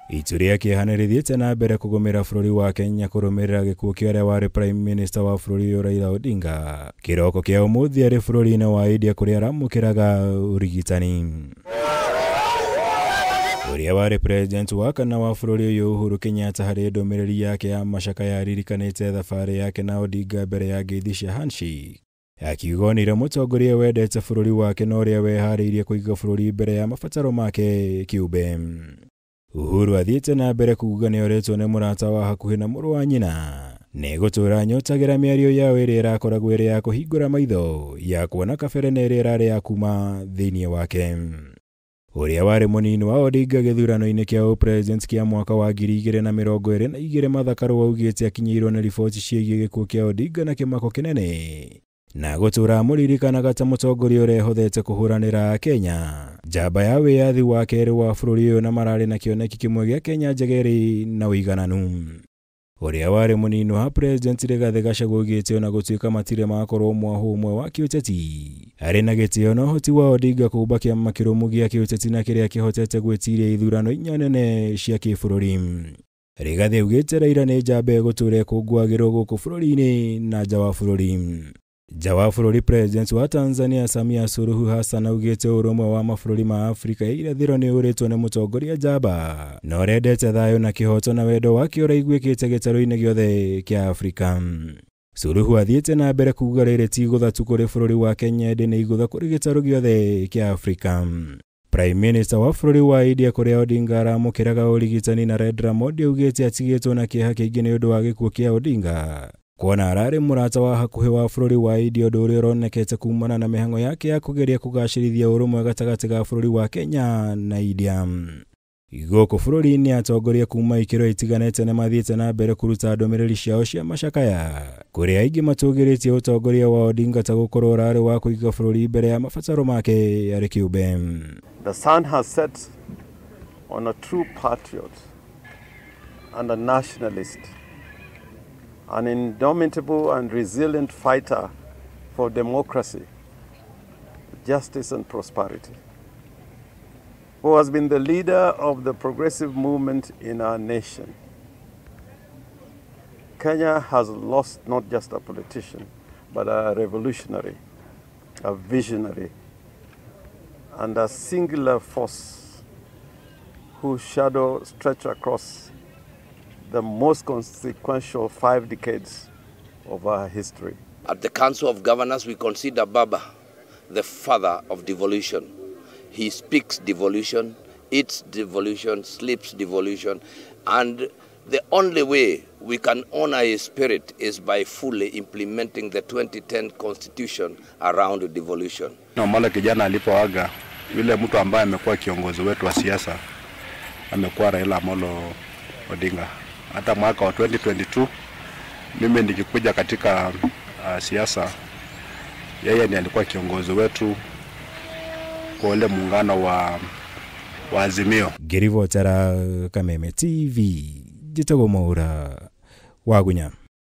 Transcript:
Itu rĩa kĩeha nĩrĩthiĩte na mbere kũgũmĩra bũrũri wa Kenya kũrũmĩrĩra gĩkuũ kĩa ũrĩa warĩ Prime Minister wa bũrũri ũyũ Raila Odinga. Kĩroko kĩa ũmũthĩ arĩ bũrũri-inĩ wa India kũrĩa aramũkĩraga ũrigitani. Ũrĩa warĩ president wa kana wa bũrũri ũyũ Uhuru Kenyatta harĩ ndũmĩrĩri yake ya macakaya aririkanĩte thabarĩ yake na Odinga mbere ya ngeithi cia handshake. Akiuga onire mũtongoria wendete bũrũri wake na ũrĩa weharĩirie kũiga bũrũri mbere ya mabataro make kĩũmbe. Uhuru athiĩte na mbere kuuga nĩoretwo nĩ mũrata wa hakuhĩ na mũrũ wa nyina. Nĩgũtũra nyotagĩra mĩario yao ĩrĩa ĩrakoragwo ĩrĩ ya kũhingũra maitho ya kuona kabere na ĩrĩa ĩrarĩ ya kuma thĩinĩ wake. Ũrĩa warĩ mũnini wa Odinga gĩthurano-inĩ kĩa ũpresident kĩa mwaka wa 2022 Martha Karua augĩte akinyĩirwo nĩ riboti ciĩgiĩ gĩkuũ kĩa Odinga na kĩmako kĩnene na gũtũra amũririkanaga ta mũtongoria ũrĩa ehothete kũhũranĩra Kenya njamba ya wĩyathi wa kerĩ wa bũrũri ũyũ na mararĩ na kĩoneki kĩmwe gĩa Kenya njega ĩrĩ na ũigananu. Ũrĩa warĩ mũnini wa president Rigathĩ Gachagua augĩte ona gũtuĩka matirĩ makorwo mwahũ ũmwe wa kĩũteti arĩ na gĩtĩo na ũhoti wa Odinga kũũmba kĩama kĩrũmu gĩa kĩũteti na kĩrĩa kĩhotete gwĩtiria ithurano inya nene cia kĩbũrũri. Rigathĩ augĩte Raila nĩ njamba ĩgũtũra ĩkũngũagĩrwo gũkũ bũrũri-inĩ na nja wa bũrũri. Nja wa bũrũri president wa Tanzania Samia Suluhu Hassan augĩte ũrũmwe wa mabũrũri ma Afrika ya irathĩro nĩ ũrĩtwo nĩ mũtongoria njamba na ũrendete thayũ na kĩhoto na wendo wake ũraiguĩkĩte gĩtarũ-inĩ gĩothe kĩa Afrika. Suluhu athiĩte na mbere kuuga rĩrĩ ti igũtha tu kũrĩ bũrũri wa Kenya ĩndĩ nĩ igũtha kũrĩ gĩtarũ gĩothe kĩa Afrika. Prime Minister wa bũrũri wa India kũrĩa Odinga aramũkĩraga ũrigitani Narendra Modi augĩte atigĩtwo na kĩeha kĩingĩ nĩ ũndũ wa gĩkuũ kĩa Odinga kuona ararĩ mũrata wa hakuhĩ wa bũrũri wa India ũndũ ũrĩa ũronekete kumana na mĩhang'o yake ya kũgeria kũgacĩrithia ũrũmwe gatagatĩ ga bũrũri wa Kenya na India. Gũkũ bũrũri-inĩ atongoria kuma ikĩro itiganĩte nĩ mathiĩte na mbere kũruta ndũmĩrĩri ciao cia macakaya kũrĩa aingĩ matũgĩrĩtie ũtongoria wa Odinga ta gũkorwo ũrarĩ wa kũiga bũrũri mbere ya mabataro make arĩ kĩũmbe. The sun has set on a true patriot and a nationalist, an indomitable and resilient fighter for democracy, justice and prosperity, who has been the leader of the progressive movement in our nation. Kenya has lost not just a politician, but a revolutionary, a visionary, and a singular force whose shadow stretched across the most consequential 5 decades of our history. At the Council of Governors, we consider Baba the father of devolution. He speaks devolution, eats devolution, sleeps devolution, and the only way we can honor his spirit is by fully implementing the 2010 constitution around devolution. Omolo kijana alipoaga, yule mtu ambaye amekuwa kiongozi wetu wa siasa amekuwa Raila Amolo Odinga. Hata mwaka wa 2022 mimi nikikuja katika siasa, yeye ndiye alikuwa kiongozi wetu kwa ule muungano wa Azimio. Ngĩribotera Kameme TV, njĩtagwo Mwaura Wagunya.